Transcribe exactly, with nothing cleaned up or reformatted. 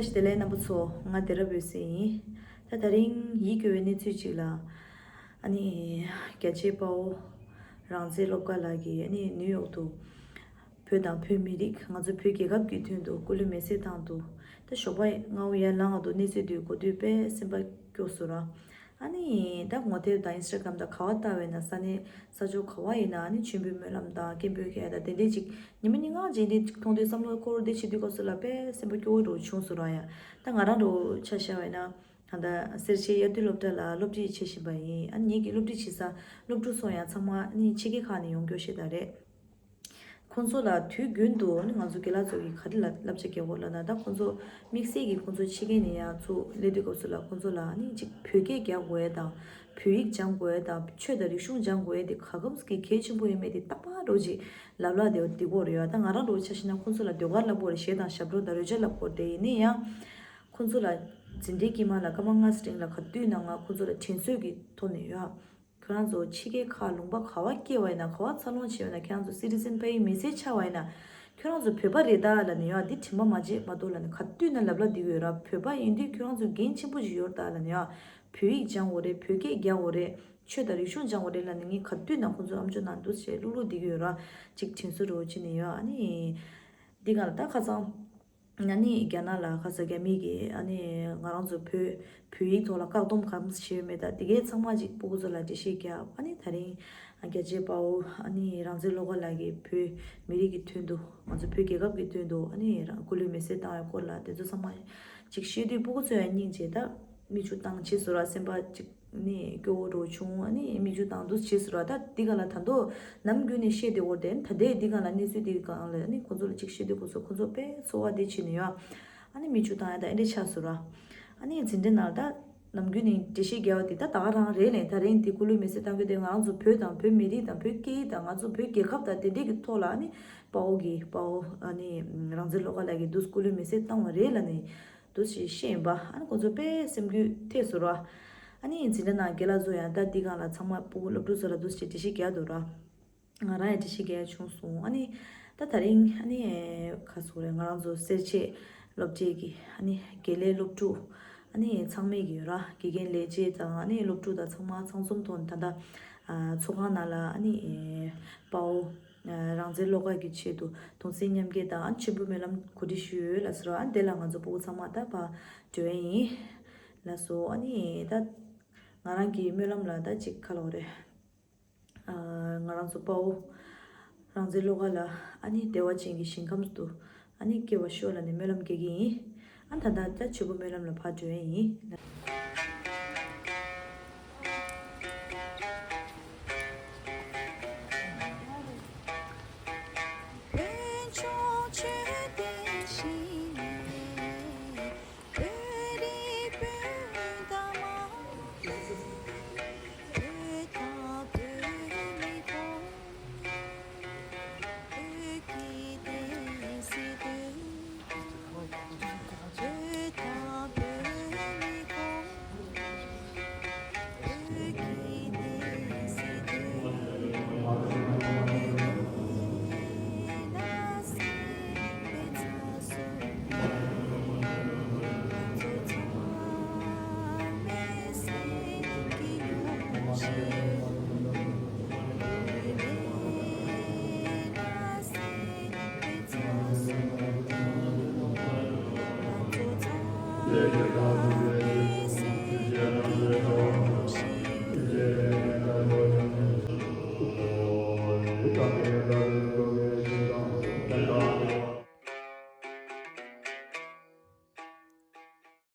བཀྲ་ཤིས་བདེ་ལེགས་རྣམ་པ་ཚོ། ང་བདེ་རབ་འོད་ཟེར་ཡིན། ད་དེ་རིང་ཡིད་སྐྱོ་བའི་གནས་ཚུལ་ཅིག་ལ། ཨ་ནི། རྒྱ་ཆེའི་དཔའ་བོ་རང་བཙན་སློབ་དགའ་ལགས་ཀྱིས་ཨ་ནི་ནིའུ་ཡོག་ཏུ། བོད་དང་བོད་མི་རིགས། ང་ཚོ་བོད་རྒྱལ་ཁབ་ཀྱི་དོན་དུ་སྐུ་ལུས་མེ་སྲེག་བཏང་འདུག་ད་ཞོགས་པ་སྔ་པོ་ཡར་ལངས་འདུག་གནས་ཚུལ་འདི་གོ་དུས་དཔེ་སེམས་པ་སྐྱོ་སོང་ར། ཨ་ནི་ད་ངོ་དེབ་དང་ཨིན་སི་ཊ་གྷ་རམ་དང་ག་པར་ལྟ་བས་ན་ས་གནས་ས་ཕྱོགས་ག་པར་ཡིན་ན་ཨ་ནི་མཆོད་འབུལ་སྨོན་ལམ་དང་སྐད་འབོད་སྐད་དང་དེ་འདྲས་ཅིག་ཉི་མ་ཉིན་གང་ཅིག་འདི་མཐོང་དུས་བསམ་བློ་འཁོར་འདི་བྱེད་དུས་སྐབས་སུ་ལ་དཔེ་སེམས་པ་སྐྱོ་བོ་འདྲ་བྱུང་སོང་ར་ཡ། ད་ང་རང་འདྲ་བོ་ཆ་བཞག་པ་ཡིན་ན། ད་ལྟ་སེར་བྱེས་དབྱར་དུས་སློབ་གྲྭ་ལ་སློབ་ཁྲིད་བྱེད་བཞིན་པ་ཡིན། ཨ་ནི་ངེད་ཀྱི་སློབ་ཁྲིད་བྱེད་ས་སློབ་ཕྲུག་ཚོ་ཡང་ཚང་མ་ཨ་ནི་ཕྱི་རྒྱལ་ཁག་ནས་ཡོང་སྐྱོ་ཤེས་ད་རེད། ཁོང་ཚོ་ལ་དུས་རྒྱུན་དུ་ནི་ང་ཚོ་རྒན་ལགས་ཚོ་གིས་ག་རེ་ལ་བསླབ་བྱ་རྒྱག་དགོས་ལབ་ན། ད་ཁོང་ཚོ་དམིགས་བསལ་གྱིས་ཁོང་ཚོ་ཕྱི་རྒྱལ་ནས་ཡར་ཚུར་སླེབས་དུས་སྐབས་སུ་ལ་ཁོང་ཚོ་ལ་ནི་གཅིག་བོད་སྐད་རྒྱག་དགོས་ཡས་དང་བོད་ཡིག་སྦྱང་དགོས་ཡས་དང་ཆོས་དང་རིག་གཞུང་སྦྱང་དགོས་ཡས་དེ་ག་གམ་གི་གལ་ཆེན་པོ་ཡིན་མེད་དེ་རྟག་པར་འདྲ་བོ་ཅིག་ལབ་ལབ་དེ་འདི་སྐོར་རེད་ཡ། ད་ང་རང་འདྲ་བོ་ཆ་བཞག་ན་ཁོང་ཚོ་ལ་ཟློས་གར་བསླབ་དགོས་རེད། གཞས་དང་ཞབས་བྲོ་དང་རོལ་ཆ་བསླབ་དགོས་རེད། དེ་ཡིན་ན་ཡང་ཁོང་ཚོ་ལ་འཛིན་གྲྭའི་དཀྱིལ་མ་ལ་སྐར་མ་ལྔ་ཙམ་རིང་ལ་ག་དུས་ན་ང་ཁོང་ཚོ་ལ་དྲན་གསོ་གི་ཐོག་ནས་ཡ། ཁྱོད་རང་ཚོ་ཕྱི་རྒྱལ་ཁག་ལུང་པ་ག་པར་སྐྱེས་པ་ཡིན་ན། ག་པར་འཚར་ལོངས་བྱས་པ་ཡིན་ན། ཁྱོད་རང་ཚོ་སི་ཊི་ཛན་ཕ་ཡི་མི་སེར་ཆགས་པ་ཡིན་ན། ཁྱོད་རང་ཚོ་བོད་པ་རེད་ད་ལབ་ནས་ཡ། འདི་དྲན་པ་མ་བརྗེད་མ་གཏོགས་ལབ་ནས་ག་དུས་ན་ལབ་ལབ་འདི་ཡོད་ར། བོད་པ་ཡིན་དུས་ཁྱོད་རང་ཚོ་འགན་ཆེན་པོ་ཞིག་ཡོད་རེད་ད་ལབ་ནས་ཡ། བོད་ཡིག་སྦྱང་དགོས་རེད། བོད་སྐད་རྒྱག་དགོས་རེད། ཆོས་དང་རིག་གཞུང་སྦྱང་དགོས་རེད་ལབ་ནས་ངས་ག་དུས་ན་ཁོང་ཚོ་ཨམ་ཅོག་ནང་འདུག་བྱས་ལྷུག་ལྷུག་འདི་ཡོད་ར། ཅིག་དྲན་གསོ་རོ་བྱེད་ནས་ཡ། ཨ་ནི་འདི་ག་ལ་ད་ཁ་སང་། ཨ་ནི་རྒྱ་ནག་ལ་ཁ་སང་རྒྱ་མི་གིས་ཨ་ནི་ང་རང་ཚོ་བོད་བོད་ཡིག་ཐོག་ལ་བཀག་སྡོམ་གང་བྱས་ཡོད་མེད་དང་དེ་གའི་ཚང་མ་ཅིག་སྤུ་གུ་ཚོ་ལ་འགྲེལ་བཤད་རྒྱབ། ཨ་ནི་ད་རིང་རྒྱ་ཆེའི་དཔའ་བོ་ཨ་ནི་རང་བཙན་བློ་དགའ་ལགས་ཀྱིས་བོད་མི་རིགས་ཀྱི་དོན་དུ་ང་ཚོ་བོད་རྒྱལ་ཁབ་ཀྱི་དོན་དུ་ཨ་ནི་རང་སྐུ་ལུས་མེ་སྲེག་བཏང་བའི་སྐོར་ལ་དེ་ཚོ་ཚང་མ་ཅིག་བཤད་དུས་སྤུ་གུ་ཚོ་ཡང་སྙིང་རྗེ་ད། མིག་ཆུ་བཏང་བྱས་སོ་ར། སེམས་པ་ཅིག་ནི་སྐྱོ་བོ་འདྲ་བོ་བྱུང་། ཨ་ནི་མིག་ཆུ་བཏང་འདུག་བྱས་སོ་ར། ད་འདི་ག་ལ་ད་དུང་ནམ་རྒྱུན་ནས་བཤད་བསྡད་ཡོད་དེ། ད་ལྟའི་འདི་ག་ལ་གནས་ཚུལ་འདི་གང་ལ་ཨ་ནི་ཁོང་ཚོ་ལ་ཅིག་བཤད་དུས་ཁོང་ཚོ་ཁོང་ཚོ་དཔེ་ཚོར་བ་འདི་བྱས་ནས་ཡ། ཨ་ནི་མིག་ཆུ་བཏང་ཡ་ད་ཨེ་འདྲ་ཆགས་སོ་ར། ཨ་ནི་འཛིན་གྲྭ་ནང་ད་ནམ་རྒྱུན་ནས་འགྲེལ་བཤད་རྒྱག་པ་དེ་ད་ད་ག་རང་རེད་ལས། ད་རིང་འདི་སྐུ་ལུས་མེ་སྲེག་བཏང་རྒྱུ་དེ་ང་རང་ཚོ་བོད་དང་བོད་མི་རིགས་དང་བོད་སྐད་ཡིག་དང་ང་ཚོ་བོད་རྒྱལ་ཁབ་དང་དེ་འདྲས་ཀྱི་ཐོག་ལ་ཨ་ནི་དཔའ་བོ་གི་དཔའ་བོ་ཨ་ནི་རང་བཙན་བློ་དགའ་ལགས་ཀྱིས་འདུག་སྐུ་ལུས་མེ་སྲེག་བཏང་བ་རེད་ལབ་ནས། འདུག་ཞེས་བཤད་ཡིན་པ། ཨ་ནི་ཁོང་ཚོ་དཔེ་སེམས་འགུལ་ཐེབས་སོང་ར། ཨ་ནི་འཛིན་གྲྭ་ནང་རྒན་ལགས་ཚོ་ཡང་ད་འདི་སྒང་ལ་ཚང་མ་སྤུ་གུ་སློབ་ཕྲུག་ཚོ་ལ་འདུག་ཅེས་འགྲེལ་བཤད་རྒྱག་འདུག་ར། ང་རང་ཡང་འགྲེལ་བཤད་རྒྱག་ཡ་བྱུང་སོང་། ཨ་ནི་ད་ད་རིང་ཨ་ནི་ག་ཟེར་དགོས་རེད། ང་རང་ཚོ་སེར་བྱེས་སློབ་གྲྭའི་གི་ཨ་ནི་དགེ་ལས་སློབ་ཕྲུག་ཨ་ནི་ཚང་མས་གི་ཡོད་ར། དགེ་རྒན་ལས་བྱེད་དང་ཨ་ནི་སློབ་ཕྲུག་དང་ཚང་མ་ཚང་འཛོམས་ཐོག་ནས་ད་ལྟ་ཚོགས་ཁང་ནང་ལ་ཨ་ནི་དཔའ་བོ་རང་བཙན་བློ་དགའ་གི་ཆེད་དུ་གདུང་སེམས་མཉམ་སྐྱེད་དང་ཨ་ནི་མཆོད་འབུལ་སྨོན་ལམ་གོ་སྒྲིག་ཞུས་ཡོད་ལགས་སོ་ར། ཨ་ནི་དེ་ལ་ང་ཚོ་སྤུ་གུ་ཚང་མ་ད་ཕར་འགྲོ་ཡ་ཡིན་ལགས་སོ། ཨ་ནི་ད་ང་རང་གི་སྨོན་ལམ་ལ་ད་ཅིག་ག་ལབ་དགོས་རེད། ཨ་ང་རང་ཚོ་དཔའ་བོ་རང་བཙན་བློ་དགའ་ལགས་ཨ་ནི་བདེ་བ་ཅན་གྱི་ཞིང་ཁམས་སུ་ཨ་ནི་སྐྱེ་བར་ཤོག་ལབ་ནས་སྨོན་ལམ་རྒྱག་གི་ཡིན། ཨ་ད་ལྟ་ད་མཆོད་འབུལ་སྨོན་ལམ་ལ་ཕར་འགྲོ་ཡ་ཡིན།